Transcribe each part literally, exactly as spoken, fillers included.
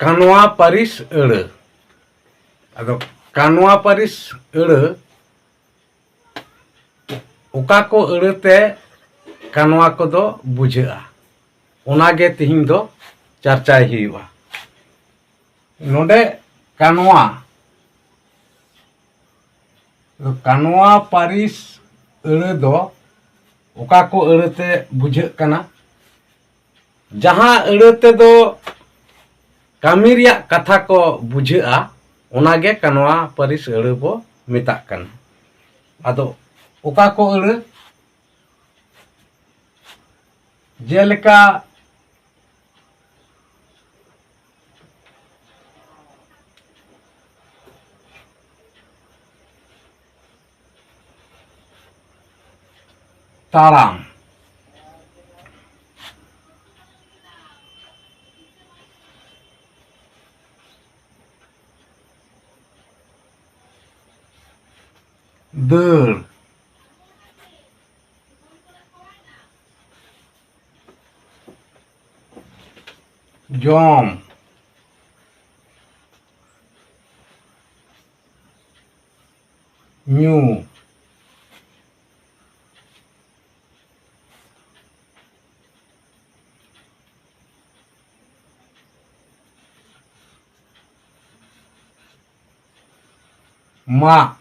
ᱠᱟᱱᱣᱟ ᱯᱟᱹᱨᱤᱥ ᱟᱹᱲᱟᱹ᱾ ᱟᱫᱚ ᱠᱟᱱᱣᱟ ᱯᱟᱹᱨᱤᱥ ᱟᱹᱲᱟᱹ, ᱚᱠᱟ ᱠᱚ ᱟᱹᱲᱟᱹ ᱛᱮ ᱠᱟᱱᱣᱟ ᱠᱚᱫᱚ ᱵᱩᱡᱷᱟᱹᱜᱼᱟ, ᱚᱱᱟ ᱜᱮ ᱛᱤᱦᱤᱧ ᱫᱚ ᱪᱟᱨᱪᱟᱭ ᱦᱩᱭᱩᱜᱼᱟ᱾ ᱱᱚᱰᱮ ᱠᱟᱱᱣᱟ, ᱠᱟᱱᱣᱟ ᱯᱟᱹᱨᱤᱥ ᱟᱹᱲᱟᱹ ᱫᱚ ᱚᱠᱟ ᱠᱚ ᱟᱹᱲᱟᱹ ᱛᱮ ᱵᱩᱡᱷᱟᱹᱜ ᱠᱟᱱᱟ? ᱡᱟᱦᱟᱸ ᱟᱹᱲᱟᱹ ᱛᱮᱫᱚ ᱠᱟᱹᱢᱤ ᱨᱮᱭᱟᱜ ᱠᱟᱛᱷᱟ ᱠᱚ ᱵᱩᱡᱷᱟᱹᱜᱼᱟ, ᱚᱱᱟ ᱜᱮ ᱠᱟᱱᱣᱟ ᱯᱟᱹᱨᱤᱥ ᱟᱹᱲᱟᱹ ᱵᱚ ᱢᱮᱛᱟᱜ ᱠᱟᱱᱟ᱾ ᱟᱫᱚ ᱚᱠᱟ ᱠᱚ ᱟᱹᱲᱟᱹ? ᱡᱮᱞᱮᱠᱟ, ᱛᱟᱲᱟᱢ, ᱫᱟᱹᱲ, ᱡᱚᱢ, ᱧᱩ, ᱢᱟᱜ,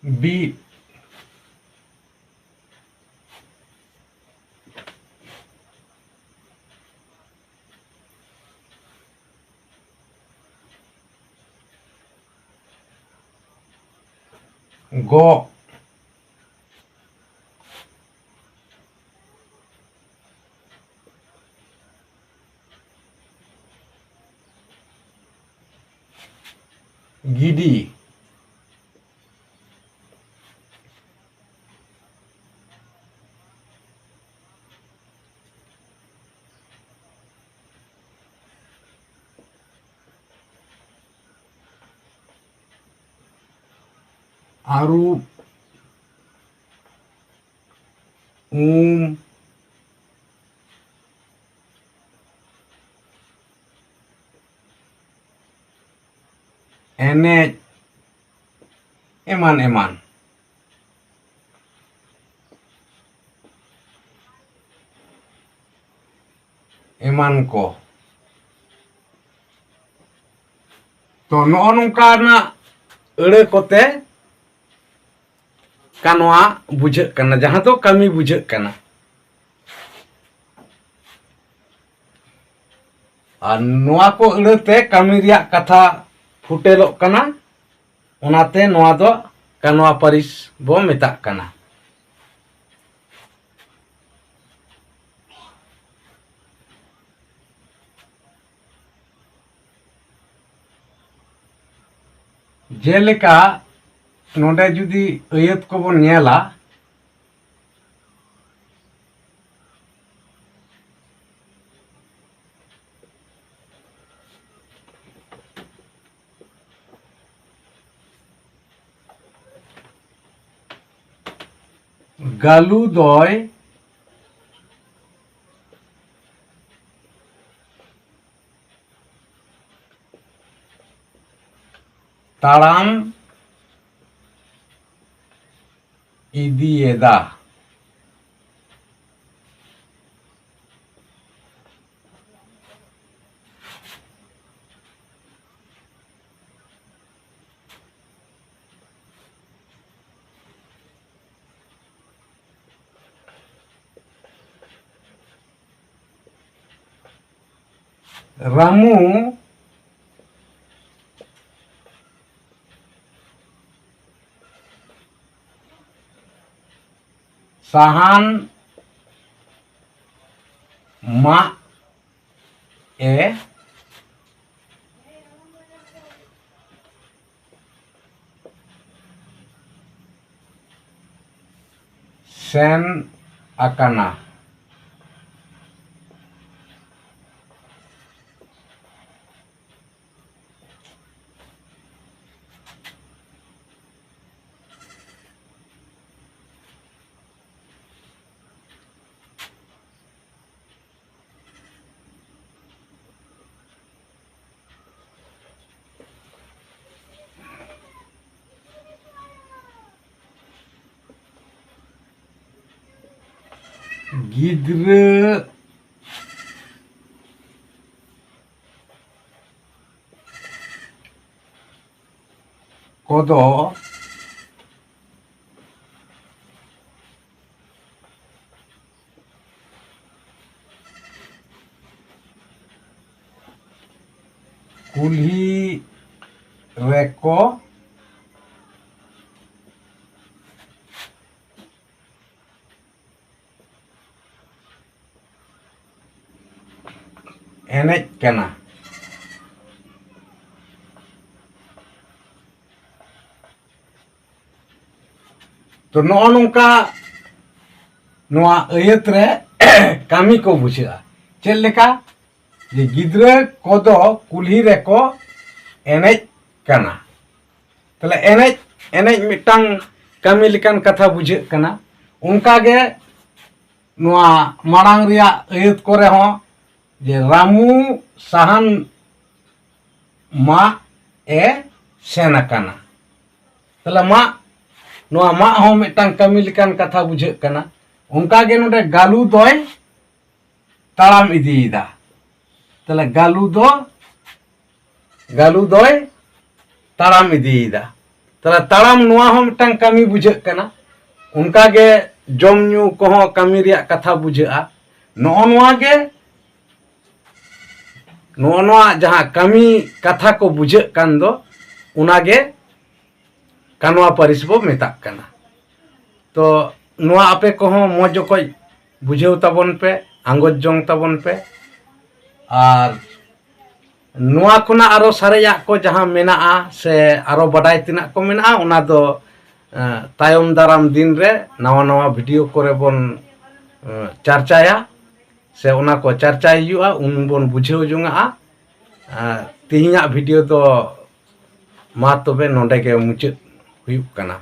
ᱵᱤᱫ, ᱜᱚᱜ, ᱜᱤᱰᱤ᱾ ᱟᱹᱨᱩᱵ᱾ ᱩᱢ᱾ ᱮᱱᱮᱡ, ᱮᱢᱟᱱ ᱮᱢᱟᱱ᱾ ᱮᱢᱟᱱ ᱠᱚ᱾ ᱛᱚ, ᱱᱚᱜᱼᱚ ᱱᱚᱝᱠᱟᱱᱟᱜ ᱟᱹᱲᱟᱹ ᱠᱚᱛᱮ ᱠᱟᱱᱣᱟ ᱵᱩᱡᱷᱟᱹᱜ ᱠᱟᱱᱟ, ᱡᱟᱦᱟᱸ ᱫᱚ ᱠᱟᱹᱢᱤ ᱵᱩᱡᱷᱟᱹᱜ ᱠᱟᱱᱟ᱾ ᱟᱨ ᱱᱚᱣᱟ ᱠᱚ ᱟᱹᱲᱟᱹᱛᱮ ᱠᱟᱹᱢᱤ ᱨᱮᱭᱟᱜ ᱠᱟᱛᱷᱟ ᱯᱷᱩᱴᱮᱞᱚᱜ ᱠᱟᱱᱟ, ᱚᱱᱟᱛᱮ ᱱᱚᱣᱟ ᱫᱚ ᱠᱟᱱᱣᱟ ᱯᱟᱹᱨᱤᱥ ᱵᱚ ᱢᱮᱛᱟᱜ ᱠᱟᱱᱟ᱾ ᱡᱮᱞᱮᱠᱟ, ᱱᱚᱰᱮ ᱡᱩᱫᱤ ᱟᱹᱭᱟᱹᱛ ᱠᱚᱵᱚᱱ ᱧᱮᱞᱟ, ᱜᱟᱹᱞᱩ ᱫᱚᱭ ᱛᱟᱲᱟᱢ ᱤᱫᱤᱭᱮᱫᱟ᱾ ᱨᱟᱢᱩ ᱥᱟᱦᱟᱱ ᱢᱟᱜ ᱮ ᱥᱮᱱ ᱟᱠᱟᱱᱟ᱾ ᱜᱤᱫᱽᱨᱟᱹ ᱠᱚᱫᱚ ᱠᱩᱞᱦᱤ ᱨᱮᱠᱚ ᱮᱱᱮᱡ ᱠᱟᱱᱟ᱾ ᱛᱚ, ᱱᱚᱜᱼᱚ ᱱᱚᱝᱠᱟ ᱱᱚᱣᱟ ᱟᱹᱭᱟᱹᱛ ᱨᱮ ᱠᱟᱹᱢᱤ ᱠᱚ ᱵᱩᱡᱷᱟᱹᱜᱼᱟ᱾ ᱪᱮᱫ ᱞᱮᱠᱟ? ᱡᱮ ᱜᱤᱫᱽᱨᱟᱹ ᱠᱚᱫᱚ ᱠᱩᱞᱦᱤ ᱨᱮᱠᱚ ᱮᱱᱮᱡ ᱠᱟᱱᱟ᱾ ᱛᱟᱦᱞᱮ ᱮᱱᱮᱡ, ᱮᱱᱮᱡ ᱢᱤᱫᱴᱟᱝ ᱠᱟᱹᱢᱤ ᱞᱮᱠᱟᱱ ᱠᱟᱛᱷᱟ ᱵᱩᱡᱷᱟᱹᱜ ᱠᱟᱱᱟ᱾ ᱚᱱᱠᱟ ᱜᱮ ᱱᱚᱣᱟ ᱢᱟᱲᱟᱝ ᱨᱮᱭᱟᱜ ᱟᱹᱭᱟᱹᱛ ᱠᱚᱨᱮ ᱦᱚᱸ ᱡᱮ ᱨᱟᱢᱩ ᱥᱟᱦᱟᱱ ᱢᱟᱜ ᱮ ᱥᱮᱱ ᱟᱠᱟᱱᱟ᱾ ᱛᱟᱦᱞᱮ ᱢᱟᱜ, ᱱᱚᱣᱟ ᱢᱟᱜ ᱦᱚᱸ ᱢᱤᱫᱴᱟᱝ ᱠᱟᱹᱢᱤ ᱞᱮᱠᱟᱱ ᱠᱟᱛᱷᱟ ᱵᱩᱡᱷᱟᱹᱜ ᱠᱟᱱᱟ᱾ ᱚᱱᱠᱟ ᱜᱮ ᱱᱚᱰᱮ ᱜᱟᱞᱩ ᱫᱚᱭ ᱛᱟᱲᱟᱢ ᱤᱫᱤᱭᱮᱫᱟ᱾ ᱛᱟᱦᱞᱮ ᱜᱟᱞᱩ ᱫᱚ, ᱜᱟᱞᱩ ᱫᱚᱭ ᱛᱟᱲᱟᱢ ᱤᱫᱤᱭᱮᱫᱟ᱾ ᱛᱟᱦᱞᱮ ᱛᱟᱲᱟᱢ, ᱱᱚᱣᱟ ᱦᱚᱸ ᱢᱤᱫᱴᱟᱝ ᱠᱟᱹᱢᱤ ᱵᱩᱡᱷᱟᱹᱜ ᱠᱟᱱᱟ᱾ ᱚᱱᱠᱟ ᱜᱮ ᱡᱚᱢ ᱧᱩ ᱠᱚᱦᱚᱸ ᱠᱟᱹᱢᱤ ᱨᱮᱭᱟᱜ ᱠᱟᱛᱷᱟ ᱵᱩᱡᱷᱟᱹᱜᱼᱟ᱾ ᱱᱚᱜᱼᱚ ᱱᱚᱣᱟ ᱜᱮ, ᱱᱚᱜᱼᱚ ᱱᱚᱣᱟ ᱡᱟᱦᱟᱸ ᱠᱟᱹᱢᱤ ᱠᱟᱛᱷᱟ ᱠᱚ ᱵᱩᱡᱷᱟᱹᱜ ᱠᱟᱱ ᱫᱚ, ᱚᱱᱟ ᱜᱮ ᱠᱟᱱᱣᱟ ᱯᱟᱹᱨᱤᱥ ᱵᱚ ᱢᱮᱛᱟᱜ ᱠᱟᱱᱟ᱾ ᱛᱚ, ᱱᱚᱣᱟ ᱟᱯᱮ ᱠᱚᱦᱚᱸ ᱢᱚᱡᱽ ᱚᱠᱚᱡ ᱵᱩᱡᱷᱟᱹᱣ ᱛᱟᱵᱚᱱ ᱯᱮ, ᱟᱸᱜᱚᱪ ᱡᱚᱝ ᱛᱟᱵᱚᱱ ᱯᱮ᱾ ᱟᱨ ᱱᱚᱣᱟ ᱠᱷᱚᱱᱟᱜ ᱟᱨᱚ ᱥᱟᱨᱮᱡᱟᱜ ᱠᱚ ᱡᱟᱦᱟᱸ ᱢᱮᱱᱟᱜᱼᱟ ᱥᱮ ᱟᱨᱚ ᱵᱟᱰᱟᱭ ᱛᱮᱱᱟᱜ ᱠᱚ ᱢᱮᱱᱟᱜᱼᱟ, ᱚᱱᱟ ᱫᱚ ᱮᱸ, ᱛᱟᱭᱚᱢ ᱫᱟᱨᱟᱢ ᱫᱤᱱ ᱨᱮ ᱱᱟᱣᱟ ᱱᱟᱣᱟ video ᱠᱚᱨᱮ ᱵᱚᱱ, ᱮᱸ, ᱪᱟᱨᱪᱟᱭᱟ, ᱥᱮ ᱚᱱᱟ ᱠᱚ ᱪᱟᱨᱪᱟᱭ ᱦᱩᱭᱩᱜᱼᱟ, ᱩᱱ ᱵᱚᱱ ᱵᱩᱡᱷᱟᱹᱣ ᱡᱚᱝᱟᱜᱼᱟ᱾ ᱮᱸ, ᱛᱮᱦᱮᱧᱟᱜ video ᱫᱚ ᱢᱟ ᱛᱚᱵᱮ ᱱᱚᱰᱮ ᱜᱮ ᱢᱩᱪᱟᱹᱫ ᱦᱩᱭᱩᱜ ᱠᱟᱱᱟ᱾